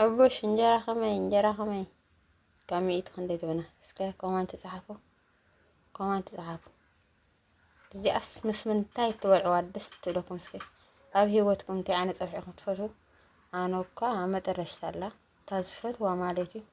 ኣቦሽ እንጀራ ከመይ፣ እንጀራ ከመይ? ካብ ሚእቲ ክንደይ ትብና? እስከ ኮማንት ጸሓፉ፣ ኮማንት ጸሓፉ። እዚኣስ ምስ ምንታይ ትበልዕዋ ደስ ትብለኩም? እስከ ኣብ ህይወትኩም እንታይ ዓይነት ጸብሒ ኢኹም ትፈትዉ? ኣነ እኳ ኣብ መጠረሽታ ኣላ እታ ዝፈትዋ ማለት እዩ።